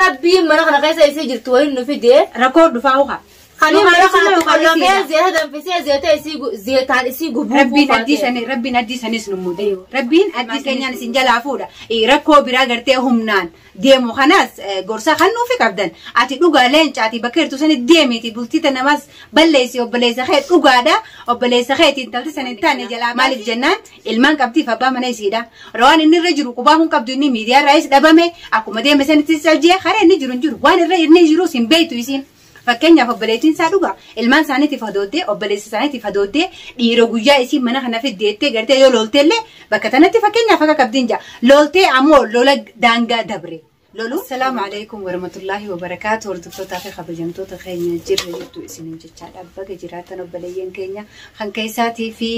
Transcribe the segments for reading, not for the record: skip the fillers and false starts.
Rabbiin mana kana keessa isii jirtu waliin nu fide. Rakkoo dhufaa uka. Kan Yookaan mana isuma kana yookaan qollofee isiidha. zeeta danfisee zeeta isii zeetaan isii gubuu Rabbiin addii sanii rabbiin addii sanis nu mude. Rabbiin addii keenyaan isin jalaa fuudha. Rakkoo biraa gartee humnaan deemu kanaas gorsa kan nuufi qabdan. Ati dhugaa leencaati bakka jirtu sani deemiti bultii tana namaas balleessi obboleessa kee dhugaadha. Obboleessa keetiin intalti sana hin taane jalaa maaliif jennaan ilmaan qabdiif abbaa mana isiidha. Rawaan inni irra jiru qubaa hun qabdu inni miidiyaa irraayis dhabame akkuma deeme sanittis cabjee karaa inni jiru hin jiru waan irra inni jirus hin beektu isiin. Fakkeenyaaf obboleettiin isaa dhugaa ilmaan isaaniitiif hadooddee obboleessa isaaniitiif hadooddee dhiira guyyaa isiin mana kana fiddeettee gartee yoo lolteellee bakka tanatti fakkeenyaaf akka qabdiin jaa loltee ammoo lola daangaa dabre. Lolu. Salaamu alaikum warahmatullaahi wabarakaatu hordoftootaa fi kabajamtoota keenya jirra jirtu isiniin jechaadha. Baga jiraatan obboleeyyan keenya kan keessaatii fi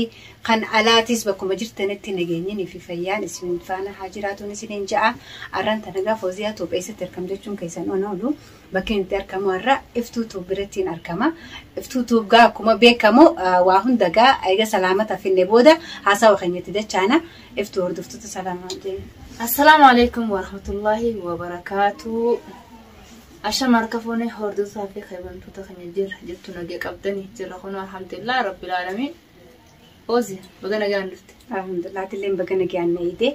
kan alaatis bakkuma jirtanitti nageenyinii fi fayyaan isin faana haa jiraatuun isiniin ja'a. Arraan tana gaafa Fooziyaa Itoophiyaa eessatti argamu jechuun keessan on oolu bakki inni argamu har'a Iftuu Tuub birattiin argama. Iftuu Tuub gaa akkuma beekamu waa hunda gaa eega salaamata finne booda haasawa keenyatti dachaana. Iftuu hordoftoota salaamaa jee. Assalaamu alaikum warahmatullahi wabarakaatu. Ashama harka fuunee hordoftoota fi kabajamtoota keenya jirra jirtu nagee qabdanii jirra kunoo alhamdulillah rabbil aalamiin. Fooziya baga nagaan dhufte. Alhamdulillah atillee baga nagaan na eegde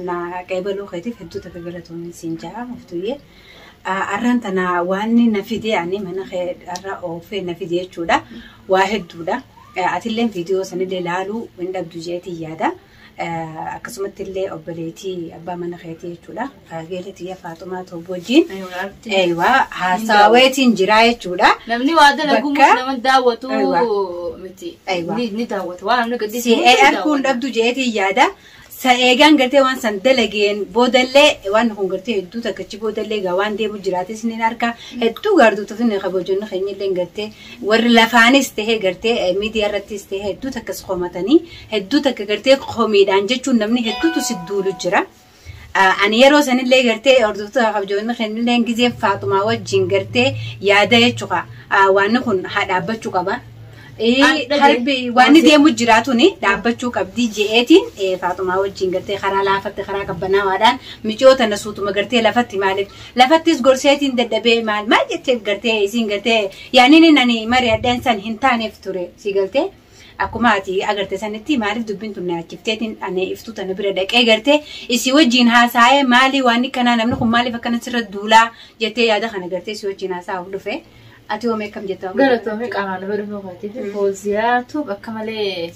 na qeebaluu keetiif hedduu takka galatoomin siin ja'a Iftuyyee. Arraan tana waan na fide ani mana kee har'a oofee na fide jechuudha. Waa hedduudha. Atillee viidiyoo sanillee ilaaluu hin dhabdu jeetii yaada. Akkasumatti illee obboleettii abbaa mana keetii jechuudha. Geela tiyya Faaxumaa Toob wajjin. Eeywaa haasaweetiin jira jechuudha. Namni waa dalagu nama daawwatu miti. Ni daawwata waan namni gadhiisu. Si arguu hin dhabdu jeetii yaada. Sa eegaan gartee waan san dalageen boodallee waan kun gartee hedduu takkachi boodallee gaa waan deemu jiraatis ni arka hedduu gaarduutuuf inni kabajonni keenya illee gartee warri lafaanis tahee gartee miidiyaa irrattis tahee hedduu takkas qomatanii hedduu takka gartee komiidhaan jechuun namni hedduutu si duulu jira. Ani yeroo sanillee gartee hordoftoota kabajonni keenya illee gizeen Faaxumaa wajjin gartee yaada jechuudha. Waan kun haa dhaabbachuu qaba. Harbi waan deemu jiraatuni dhaabbachuu qabdii je'eetiin Faaxumaa wajjin gartee karaa laafatti karaa qabbanaawaadhaan micoota na suutuma gartee lafatti maaliif lafattis gorseetiin dadhabee maal maal jetteef gartee isiin gartee yaaniin ani mari'adheen san hin taaneef ture si galtee akkuma ati agarte sanitti maaliif dubbiin tun naachifteetiin ani iftuu tana bira dhaqee gartee isii wajjin haasa'ee maali waan kanaa namni kun maaliif akkana sirra duulaa jettee yaada kana gartee isii wajjin haasa'uuf dhufe. Ati hoo meeqam jetta? Galatoomii qaamaan nama dhufuu keetiif Fooziyaatu akka malee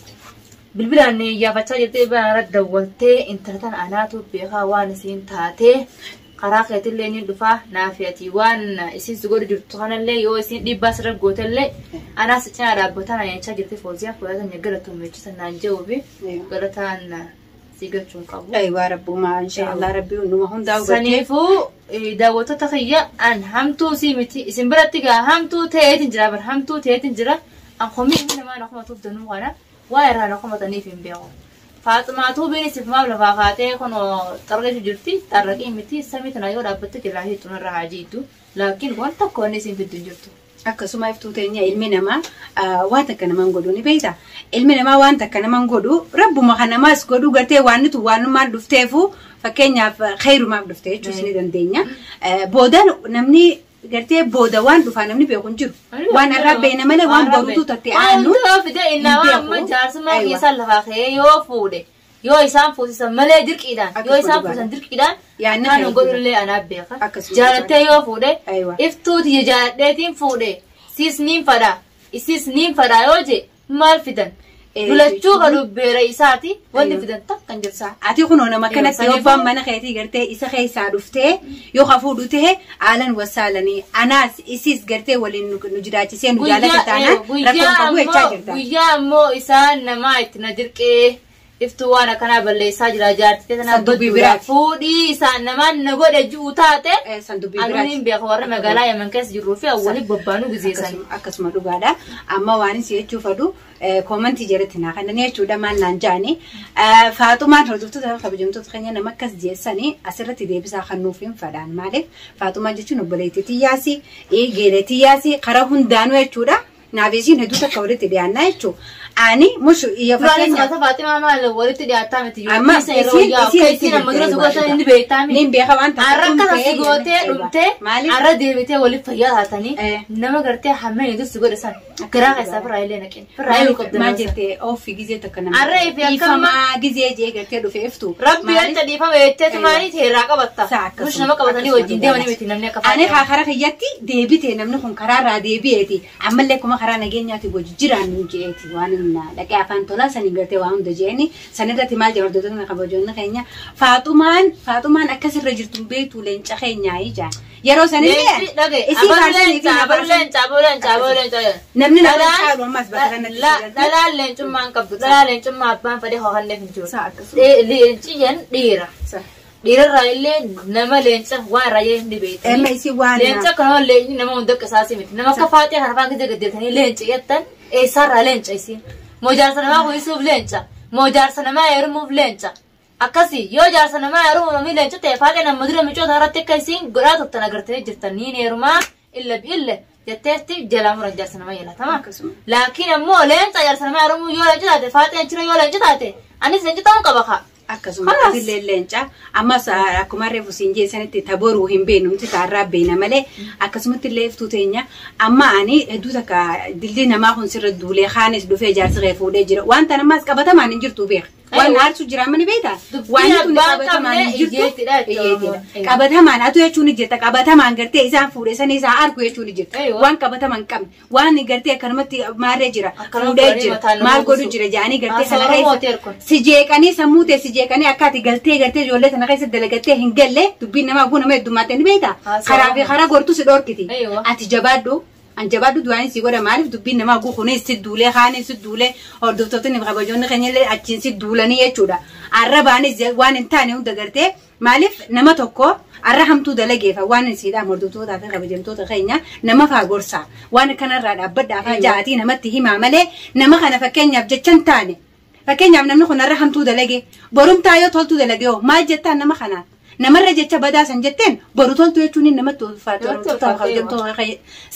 bilbilaan iyyaafachaa jirtee bara dawwaltee intala tana anaatu beekaa waan isiin taatee karaa keetillee ni dhufaa naafi ati waan isiin si godhu jirtu kanallee yoo isiin dhiibbaa sirra gootellee anaas cinaa dhaabbataa na jechaa jirti Fooziyaa Fooziyaa tanya galatoomii jechuudha naan jedhuufi galataan si galchuun qabu. Eewwa rabbumaa inshaallah rabbi numa hundaa gartee. Saniifuu daawwattoota kiyya an hamtuu sii miti isin biratti gaa hamtuu ta'eetiin jira bar hamtuu ta'eetiin jira an komii ilmi namaa na komatuuf danuu kana waa irraa na komataniif hin beeku. Faaxumaa tuubiin isif maaf lafaa kaatee kunoo xarqeetu jirti xarraqii miti samii tana yoo dhaabbatte jalaa hiixu narra haa jiitu laakiin waan tokko wanni isin fiddu hin jirtu. Akkasuma iftuu teenya ilmi namaa waan takka naman godhu ni beekta. Ilmi namaa waan takka naman godhu rabbuma kan namaas godhu gartee waan nuti waanummaan dhufteefu fakkeenyaaf khayrumaaf dhufte jechuus ni dandeenya. Booda namni gartee booda waan dhufaa namni beeku hin jiru. Waan irraa beekna malee waan boruutu tattee aanu. Waan hundaa fide innaa waan amma jaarsummaa keessaa lafaa ka'ee yoo fuudhe yoo isaan fuusisan malee dirqiidhaan yoo isaan fuusisan dirqiidhaan Yaadni kan kee godhullee anaa beeka. Akkasuma Jaalattee yoo fuudhe Aywa. iftuu tiyya jaaladheetiin fuudhe siis niin fadha isiis niin fadha yoo je maal fidan? Lulachuu ka dubbeera isaati wanni fidan takka hin jirtu. Ati kunoo nama kanatti yoo Saniifuu- abbaan mana keetii gartee isa keessaa dhuftee yoo ka fuudhu ta'e aalan wasaalanii anaas isiis gartee waliin nu jiraachisee nu jaalate taanaan rakkoon qabu jechaa jirta. Guyyaa ammoo isaan namaa itti na dirqee iftuu waan akkanaa balleessaa jira jaartitee tanaaf San dubbii badduudha. biraati. Fuudhii isaan namaan na godhe ji'u taate San dubbii anuun biraati. hin beeku warra magaalaa Yaman keessa jirruu fi awwalii bobbaanuu gizeessan. Akkasuma dhugaadha. Amma waan isin jechuu fedhu koomantii jalatti naa kanneen jechuudha maal naan jaani. Faaxumaan hordoftoota kabajamtoota keenya nama akkas jeessanii asirratti deebisaa kan nuuf hin fadhaan maaliif Faaxumaan jechuun obboleettii tiyyaasi geelee tiyyaasi karaa hundaanuu jechuudha. Naaf isiin hedduu takka walitti dhiyaannaa jechuudha. Ani mushu iyo Duraanis fakkeenyaaf. mata Faatimaa maal walitti dhiyaataa miti yoo Amma isa yeroo yaa keessi nama dura si gosa inni beektaa miti. Niin beeka waan takka Arra akkana si dhumtee gootee eewa. dhumtee Maaliif? arra deebitee waliif fayyaa taatanii Eh. nama gartee hammeen itti si godhe san garaa keessaa firraa illee naqin. Firraa illee qabda Maal nama san. jettee ofi gizee takka nama. Arra ifi akkama- Dhiifamaa gizee jee gartee dhufe iftu. Rabbi Maaliif? wanta dhiifame jettee maanii teerraa qabatta. Saa akkasuma. Mush nama qabatanii wajjin deemanii miti namni akka Ani Faatimaa. karaa kiyyatti deebite namni kun karaarraa deebi'eeti. Ammallee kuma karaa nageenyaati wajji jiraan je'eeti. Waan inni dhaqee afaan tolaa sanii gartee waa hunda je'eni. Sanirratti maal jedhu hordoftoonni kabajoonni keenya. Faaxumaan akkasirra jirtu hin beektu leenca keenyaa ijaan. Yeroo sanillee Leenci dhagaye isii abalu faarsanii fi leenca na abalu faarsan. leenca abalu leenca abalu leenca. Namni nama Dhalaan- caalu ammas bakka kanatti si galtee. Dhalaan leencummaa hin qabdu. Dhalaa leencummaa abbaan fedhe hookanneef hin jiru. Saa akkasuma. Leenci jan dhiira. Saa. Dhiirarraa illee nama leenca waan irraa jee hin beektu. Emma isii waan Leenca kana leenci nama hunda qisaasii miti. Nama akka faaxee kana faan gadi gaddeetanii leenci jettan eessaarraa leenca isiin. Moo jaarsa namaa kuhisuuf leenca. Moo jaarsa namaa heerumuuf leenca. Akkasii yoo jaarsa namaa heerumuuf namni leenca ta'e faaxee nama dura micoota irratti akka isiin godhaa turtan agartanii jirtan niin heerumaa illa bi'ille jetteetti jalaa muran jaarsa namaa yelatama. Akkasuma. Laakiin ammoo leenca jaarsa namaa heerumuu yoo leenca taate faaxeen jira yoo leenca taate anis leenca ta'uun qaba kaa. Akkasuma Khalas. atillee leenca ammas akkuma reefu siin jeessanitti taboruu hin beeknu nuti taarraa beena malee akkasumatti illee iftuu teenya amma ani hedduu takka dildii namaa kun sirra duulee kaanis dhufee jaarsi kee fuudhee jira waan tan ammas qabatamaan hin jirtu beeka. Waan Aywa. aarsu jira amma ni beektaa? Dubbiin Waan tuni abbaan qabatamaan hin qabne jirtu iyyeetidha jechuudha. iyyeetidha. Aywa. Qabatamaan atu jechuun ni jirta qabatamaan gartee isaan fuudhee sanii isaa argu jechuun ni jirta. Aywa. Waan qabatamaan hin qabne waan gartee akkanumatti maarree jira Akkanuma fuudhee godhanii jira mataan nama maal godhu buusu. jira jedhanii gartee Haasawaa kana Oromoo keessa teerkun. si jeeqanii sammuu ta'e si jeeqanii akka ati galtee gartee ijoollee tana keessa dalagattee hin galle dubbiin namaa kun nama heddummaatti ni beektaa Haasawaa karaa fi karaa gortu si dhorkiti Aywa. ati jabaadhu an jabaadhu du'aan si godha maaliif dubbiin namaa gukunis si duulee kaanis si duulee hordoftoonni fi kabajoonni keenya illee achiin si duulanii jechuudha arrabaanis waan hin taane hunda gartee maaliif nama tokko arra hamtuu dalageefa waan siidhaan hordoftootaa fi kabajamtoota keenya nama faa gorsaa waan kanarraa dhaabbadhaa faa ja'atii namatti himaa malee nama kana fakkeenyaaf jecha hin taane Fakkeenyaaf namni kun har'a hamtuu dalage borumtaa yoo toltuu dalage hoo maal jettaan nama kanaan namarra jecha badaa san jetteen boru toltuu jechuun inni namatti ulfaatu Namatti ulfaatu,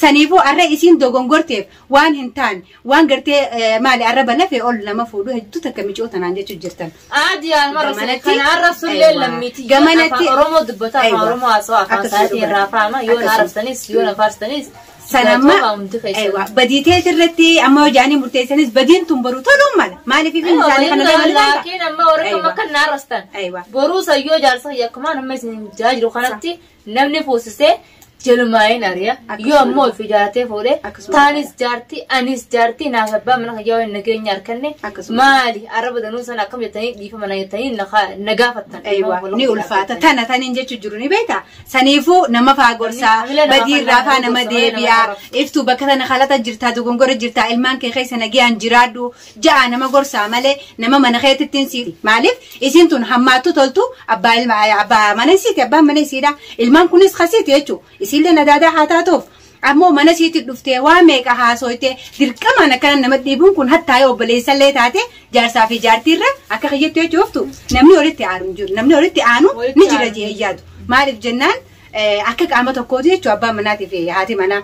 saniifuu har'a isiin dogongorteef waan hin taane waan gartee maali arraba lafee ol nama fuudhu hedduu takka micoo tanaan jechuu jirtan. Aadiyaan mara Gamanatti- kana arrabsullee Aywa. lammiitii Gamanatti- afaan Oromoo dubbata afaan Aywa. Oromoo haasawaa afaan Akkasuma isaatiin dubbata. raafama yoo na Akkasuma. arrabsanis yoo na faarsanis Sanamma galatooma hundi keessan. aywa badii teet irratti amma yoo jaanii murteessanis badiin tun boruu toluun mala maaliif ifin Aywa, isaanii kana badiin lama laata? laakiin amma warra kam Aywa. akka na arrabstan. Aywa. Boruu sayyoo jaarsa yakkumaan amma isin jaa jiru kanatti namni fuusisee jalumaa'in ari'a. Akkasuma. Yoo ammoo ofii jaalatee fuudhee Akkasuma. taanis jaartii anis jaartii naaf abbaa mana kiyyaa waan nageenya harkanne Akkasuma. maali arraba danuu sana akkam jettanii dhiifama na jettanii na gaafattan. Aywa, ni ulfaata. Tana taniin jechuun jiru ni beektaa? Saniifuu nama faa gorsaa, Hamilee namaa badii irraa faa kan nama gorsa, malee nama deebi'aa, arrabsu. iftuu bakka tana kalata jirtaa, dogongora jirtaa, ilmaan kee keessa nagayaan jiraadhu, ja'a nama gorsaa malee nama mana keetittiin siiti. Maaliif? Isiin tun hammaattu toltu abbaa ilma abbaa mana isiiti, abbaan mana isiidha. Ilmaan kunis kasiiti jechuudha. Isiillee nadaadaa haa taatuuf. Ammoo mana isiitti dhuftee waa meeqa haasoyte dirqamaan akkana nama dhiibuun kun hattaa yoo obboleessallee taate jaarsaa fi jaartiirra akka kiyyattu jechuuftu namni walitti aanu hin jiru. Namni walitti aanu Walitti ni jira aanu. jee yaadu. Maaliif jennaan akka qaama tokkooti jechuudha abbaan manaatii fi haati manaa.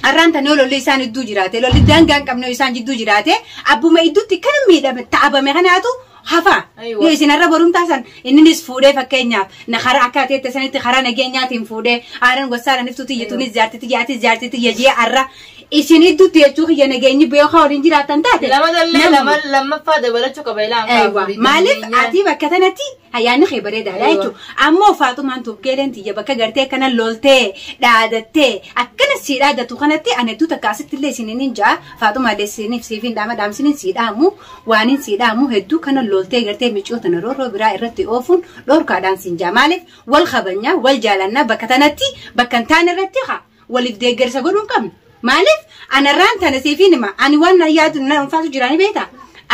Har'aan tana yoo lolli isaan idduu jiraate lolli daangaa hin qabne yoo isaan jidduu jiraate abbuma idduutti kan miidhame ta'abame kanaatu hafa. Aywa. Yoo isin har'a borumtaa san inninis fuudhee fakkeenyaaf na karaa akka ateette sanitti karaa nageenyaatiin fuudhee aaraan gosaadhaan iftuu tiyyatuunis jaartiti yaatis jaartiti yajee har'a isin idduutti jechuu kiyya nageenyi beekaa waliin jiraatan taate. Lama dallee namni- lama lammaffaa dabalachuu qaba ilaan Aywa. Maaliif ati bakka tanatti ayyaanni kee bareedaadha Aywa. jechuudha. Ammoo Faaxumaan Tuuggeeleen tiyya bakka gartee akkana loltee dhaadattee akkana sii dhaadatu kanatti ani hedduu takka asitti illee isiniin hin ja'a. Faaxumaallee isiniif siif hin dhaama dhaamsiniin sii dhaamu waaniin sii dhaamu hedduu kana loltee gartee micoo tana roorroo biraa irratti oofuun dhorkaadhaan siin ja'a. Maaliif wal kabajnaa wal jaalannaa bakka tanatti bakka hin taane irratti haa waliif deeggarsa godhuu hin qabnu. Maaliif anarraan tana siif hin hima ani waan na yaadu na ulfaatu jiraani beektaa?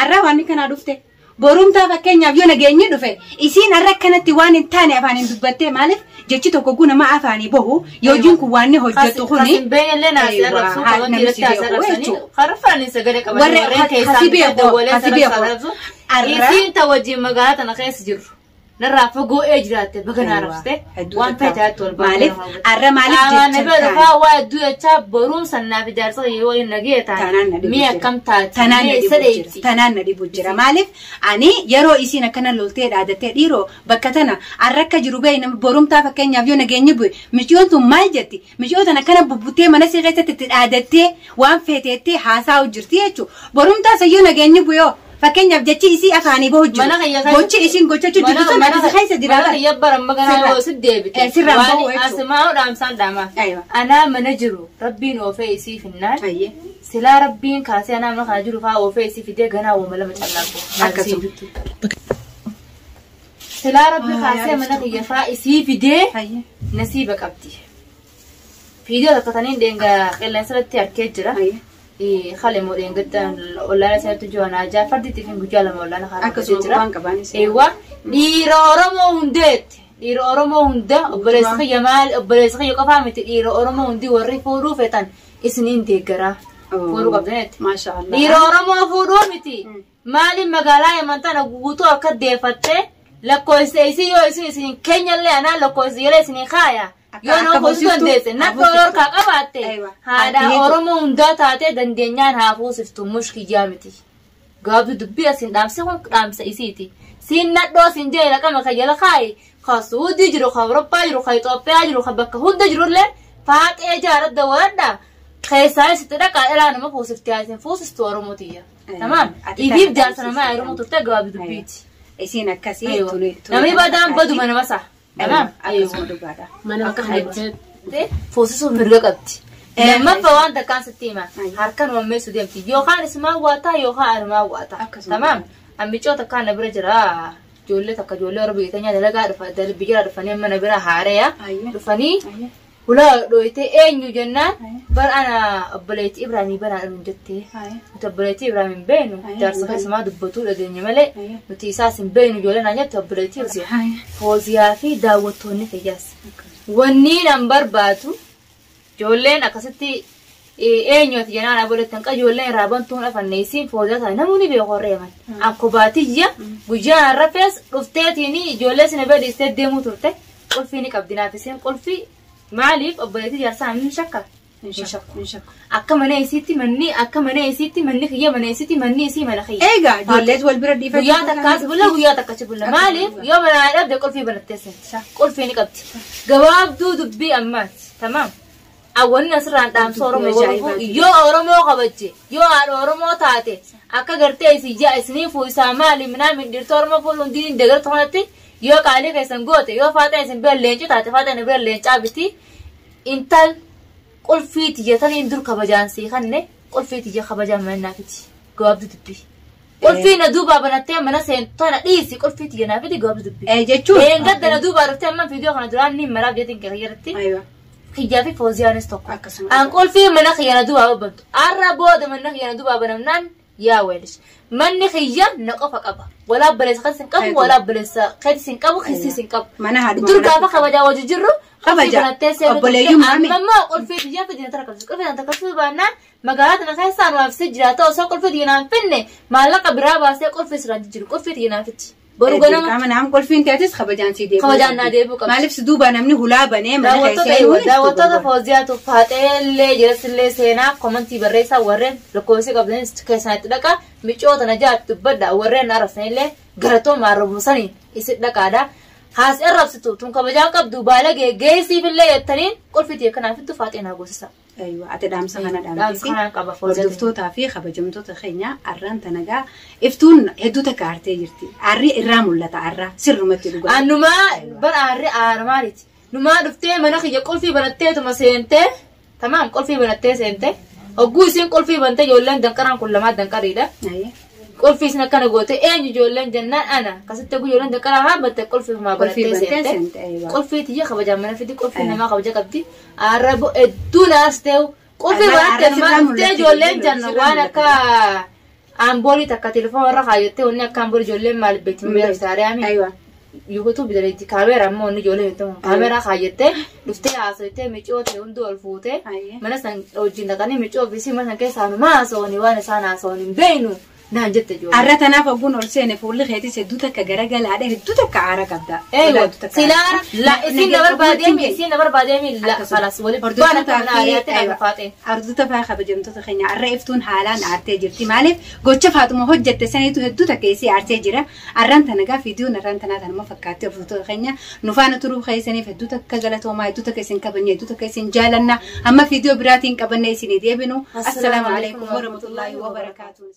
Arraa waan kanaa dhufte. Borumtaa fakkeenyaaf yoo nageenyi dhufe isiin har'a akkanatti waan hin taane afaan hin dubbattee maaliif jechi tokko kun nama afaanii bahu yookiin kun waan inni hojjetu kuni. Kasin beenyallee naasii Aywa, arrabsuu haa, qaban namni dhiirratti si haasii beeku arrabsanii jechuudha. karfaan sagalee qaban Warra warreen keessaa kasi beeku, dawwalee kasi beeku. arrabsu. Arra- Isiin ta wajjin magaalaa tana keessa jirru. Narraa fagoo ee jiraatte baga naa rabsite waan feetaatti wal Maaliif arra maaliif jecha dhufaa waa hedduu jechaa boruun sannaaf ijaarsa yoo waliin nagee taane mi'a akkam taate Tanaan na dhibu jira. Maaliif ani yeroo isiin akkana loltee dhaadattee dhiiroo bakka tana arra akka jiru ba'e nama borumtaa fakkeenyaaf yoo nageenyi bu'e miciyoon tun maal jetti miciyoon tana akkana bubbutee mana sii keessatti itti dhaadattee waan feeteettee haasa'u jirti jechuudha. Borumtaa isa yoo nageenyi bu'e fakkeenyaaf jechi isii afaanii bahu jiru. Gochi isiin gochachuu jirtu sun ati keessa jira. Mana kiyya bara maganaa yoo si deebite. Sirraan bahu jechuudha. Asimaa dhaamsaan dhaamaa. Anaa mana jiru rabbiin oofee isii finnaan. Silaa rabbiin kaasee anaa mana kana jiru fa'aa oofee isii fidee ganaa uuma lama callaa bahu. Akkasuma. Silaa rabbi kaasee mana kiyya fa'aa isii fidee nasiiba qabdi. Fiidiyoo takka taniin dheengaa qilleensa irratti harkee jira. Kale moo dheengadda ollaana isaatti jiran ajaa fardi xiffin guyyaa lama ollaana karaa Akkasuma waan qabaanis. Eewwa dhiira Oromoo hundeetti dhiira Oromoo hunda obboleessa kiyya maal obboleessa kiyya qofaa miti dhiira Oromoo hundi warri fuudhuu feetan isiniin deeggaraa fuudhuu qabdanetti. Maashaallah. Dhiira Oromoo fuudhuu miti maaliin magaalaa Yaman tana guutuu akka deeffattee lakkoofsa isii yoo isin isin keenyallee anaa lakkoofsa yeroo isin kaaya. Yoo nama fuusuu dandeesse nakka yorkaa qabaatte haadha Oromoo hundaa taatee dandeenyaan haa fuusiftu mushkiyyaa miti. Gabaabduu dubbii asiin dhaamse kun dhaamsa isiiti. Siin nadhoo siin jee laqama kan jala kaayi ka Suudii jiru ka Awurooppaa jiru ka Itoophiyaa jiru ka bakka hunda jirullee faaxee jaaladda waladha. Keessaa isitti dhaqaa dhalaa nama fuusifti haa isin fuusistu Oromoo tiyya. Tamaam. Ifiif jaarsa namaa Oromoo turte gabaabduu dubbiiti. Isiin akkasii. Namni badaan baduma nama sa'a. Tamaam. Akkasuma dhugaadha. Mana bakka kanatti Fuusisuuf mirga qabdi. Lammaffaa waan takkaan sitti hima. Harkaan mammeessu deemti. Yookaan isumaan waataa yookaan anumaan waataa. Tamaam. Ammicoo takkaan na bira jira. Ijoollee takka ijoollee warra biyya teenyaa dalagaa biyya dhufanii mana bira haareya. Dhufanii ulaa dhooytee eenyu jennaan bar ana obboleettii Ibraahimii banaa dhuun jettee. Nuti obboleettii Ibraahim hin beeknu jaarsa keessumaa dubbatuu dhageenya malee nuti isaas hin beeknu ijoollee naan jette obboleettii Ibraahim. Fooziyaa fi daawwattoonni fayyaas. Wanni nan barbaadu ijoolleen akkasitti eenyuuti jennaan aboleettan qa ijoolleen irraa bantuun afanne isiin fooziyaa taate namoonni beeku warra yaman. Akko baatiyya guyyaan rafees dhufteetiin ijoollee sina bira dhiistee deemuu turte qulfii ni qabdi naaf isiin qulfii maaliif obboleettii jaarsaa hin shakka? Akka mana isiitti manni akka mana isiitti manni kiyya mana isiitti manni isii mana kiyya. Egaa ijoollees wal bira dhiifachuu. Guyyaa takkaas bulla guyyaa takkachi bulla maaliif yoo mana dhabde qulfii banattee seenti qulfii ni qabdi. Gabaabduu dubbii ammaati tamaam. Awwanni asirraan dhaamsa Oromoo yoo Oromoo kabajje yoo haadha Oromoo taate akka gartee isii jaa isinii fuusaa maali minaa mindhirta Oromoo fuudhuun diiniin deeggartu kanatti yoo qaalii keessan goote yoo faaxaa isin bira leenci taate faaxaa bira leencaa biti intal qulfii tiyyataniin dur kabajaan sii kanne qulfii tiyya kabajaan mana naafiti gabaabduu dubbii. Qulfii na duubaa banattee mana seentana dhiisi qulfii tiyya naafiti gabaabduu dubbii. Jechuun. Eengadda na duubaa dhuftee amma viidiyoo kana duraan ni maraaf jeetiin kiyyarratti. Kiyyaa fi fooziyaanis tokko. An qulfii mana kiyya na duubaa bantu. Arra booda mana kiyya na duubaa banamnaan yaa weelish. Manni kiyya na qofa qaba. Walaa obboleessa kan sin qabu, walaa obboleessa kan sin qabu, kisii sin qabu. Mana haadha. Dur gaafa kabajaa wajji jirru. Kabaja. Obboleeyyummaa mi. Amma qulfii biyya fidina tara qabsi. Qulfii tana qabsi baannaan magaalaa tana keessa anuwaaf si jiraata osoo qulfii diinaan finne maallaqa biraa baasee qulfii sirraa jijjiiru qulfii diinaan fitti. Boru ganama. Qaama naam qulfiin teetis kabajaan si deebi'u. Kabajaan naa deebi'u qabdi. Maaliif si duuba namni hulaa banee mana keessa seenuun. Daawwattoota Fooziyaatu faaxeellee jirasillee seenaa komantii barreessaa warreen lakkoofsi qabdanis keessaan itti dhaqa micoota na jaatti dubbadha warreen arrabsanillee galatooma arrabsanii isin dhaqaadha. Haas arrabsitu tun kabajaan qabdu baala geessiifillee jettaniin qulfitii kanaafittu faaxee naa goosisa. Ati dhaamsa kana Dhaamsa kanaan qaba Hordoftootaa fi kabajamtoota keenya arraan tanagaa iftuun hedduu takka aartee jirti. Aarri irraa mul'ata arraa sirrumatti dhugaa. Annumaa bara aarri aara maaliiti? Numaa dhuftee mana kiyya qulfii banatteetuma seentee tamaam qulfii banattee seentee hogguu isiin qulfii bantee ijoolleen danqaraan kun lamaa danqariidha. Qulfii isin akkana goote eenyu ijoolleen jennaan ana akkasitti hogguu ijoolleen danqaraa haabbatte qulfii fumaa banattee seente. Qulfii tiyya kabajaan mana fidi qulfii namaa kabaja qabdi. Aarra hedduu naas ta'u qulfii banattee numaa dhuftee ijoolleen jenna waan akka amboolii takka telefoon irra kaayyattee wanni akka amboolii ijoolleen maal beekti miira isaanii. YouTube daleetti kaameeraa immoo inni ijoollee hin ta'u kaameeraa kaayyattee dhuftee haasofte micoo ta'e hundi ol fuutee mana san wajjin dhaqanii micoo fi mana san keessaa nu haasawanii waan isaan haasawan hin beeknu naan jette ijoollee. Arra tanaaf ogguun ol seene fuulli keetis hedduu takka garagalaadha, hedduu takka aara qabda. Eeyyuu silaa la isin na barbaadeemi, isin na barbaademi la kalas wali baana kana ariyaatti na faate. Hordoftoota faa kabajamtoota keenya, arra iftuun haalaan aartee jirti. Maaliif gocha Faaxuma hojjette saniitu hedduu takka isii aartee jira. Arraan tana gaa viidiyoon arraan tanaa tanuma fakkaatti. Hordoftoota keenya, nu faana turuu keessaniif hedduu takka galatoomaa, hedduu takka isin kabajna, hedduu takka isin jaalanna. Amma viidiyoo biraatiin qabanne isinii deebinu. Assalaamu alaikum warahmatullaahi wabarakaatuh.